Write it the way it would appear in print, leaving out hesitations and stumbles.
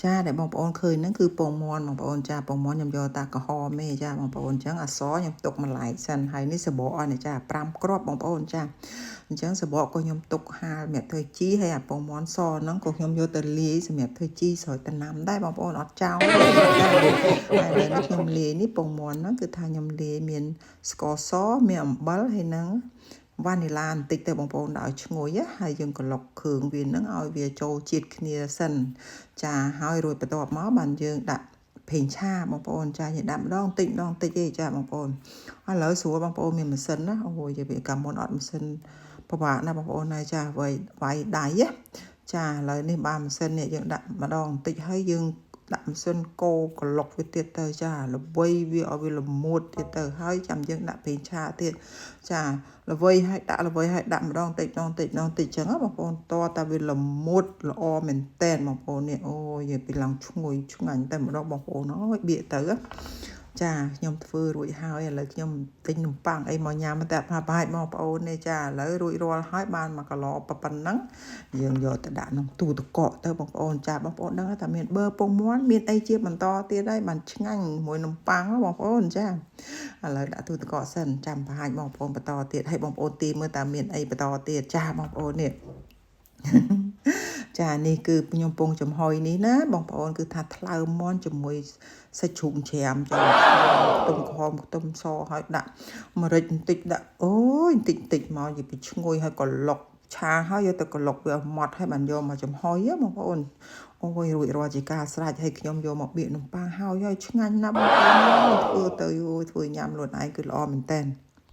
ចាដែលបងប្អូនឃើញហ្នឹងគឺពងមាន់បងប្អូនចាពងមាន់ខ្ញុំយកតាក្រហមទេចាបងប្អូនអញ្ចឹងអសខ្ញុំទុកមួយឡែកសិនហើយនេះសបកអស់នេះចា5គ្រាប់បងប្អូនចាអញ្ចឹងសបកក៏ខ្ញុំទុកហាលសម្រាប់ធ្វើជីហើយអាពងមាន់សហ្នឹងក៏ខ្ញុំយកទៅលាយសម្រាប់ធ្វើជីស្រោចដំណាំដែរបងប្អូនអត់ចោលទេចាហើយឥឡូវនេះខ្ញុំលាយនេះពងមាន់ហ្នឹងគឺថាខ្ញុំលាយមានស្ករសមានអំបិលហើយនឹងវ៉ានីឡាបន្តិចទៅបងប្អូនដាក់ឲ្យឈ្ងុយហើយយើងក្រឡុកគ្រឿងវានឹងឲ្យវាចូលជាតិគ្នាសិនចាហើយរួចបន្ទាប់មកបានយើងដាក់ប្រេងឆាបងប្អូនចាយើងដាក់ម្ដងតិចម្ដងតិចទេចាបងប្អូនឥឡូវស្រួលបងប្អូនមានម៉ាស៊ីនណាអូយវាកាលមុនអត់ម៉ាស៊ីនពិបាកណាស់បងប្អូនហើយចាវាយវាយដៃណាចាឥឡូវនេះបានម៉ាស៊ីននេះយើងដាក់ម្ដងបន្តិចហើយយើងដាក់ម៉ាស៊ីនកូរក្លុកវាទៀតទៅចាល្វីវាឲ្យវាល្មួតទៀតទៅហើយចាំយើងដាក់ប្រេងឆាទៀតចាល្វីឲ្យដាក់ល្វីឲ្យដាក់ម្ដងតិចម្ដងតិចម្ដងតិចចឹងណាបងប្អូនតតែវាល្មួតល្អមែនតែនបងប្អូននេះអូយនិយាយពីឡើងឈ្ងុយឆ្ងាញ់តែម្ដងបងប្អូនអើយបៀកទៅចាខ្ញុំធ្វើរួចហើយឥឡូវខ្ញុំទិញនំប៉័ងអីមកញ៉ាំតែថាប្រហែលបងប្អូននេះចាឥឡូវរួចរាល់ហើយបាន1គីឡូប៉ុណ្ណឹងយើងយកទៅដាក់ក្នុងទូទឹកកកទៅបងប្អូនចាបងប្អូនដឹងថាមានប៊ឺពងមាន់មានអីជាបន្តទៀតហើយបានឆ្ងាញ់មួយនំប៉័ងបងប្អូនចាឥឡូវដាក់ទូទឹកកកសិនចាំប្រហែលបងប្អូនបន្តទៀតឲ្យបងប្អូនទីមើលតើមានអីបន្តទៀតចាបងប្អូននេះ ចានេះគឺខ្ញុំពងចំហុយនេះណាបងប្អូនគឺថាថ្លើមមាន់ជាមួយសាច់ជ្រូកច្រាមចាខ្ទឹមក្រហមខ្ទឹមសហើយដាក់ម្រេចបន្តិចដាក់អូយបន្តិចបន្តិចមកនិយាយពីឈ្ងុយហើយក៏លុកឆាហើយយកទៅក្លុកវាម៉ត់ហើយបានយកមកចំហុយបងប្អូនអូយរួចរាល់ជាការស្រេចហើយខ្ញុំយកមកបៀកនំប៉័ងហើយហើយឆ្ងាញ់ណាស់បងប្អូនធ្វើទៅអូយធ្វើញ៉ាំខ្លួនឯងគឺល្អមែនតើ។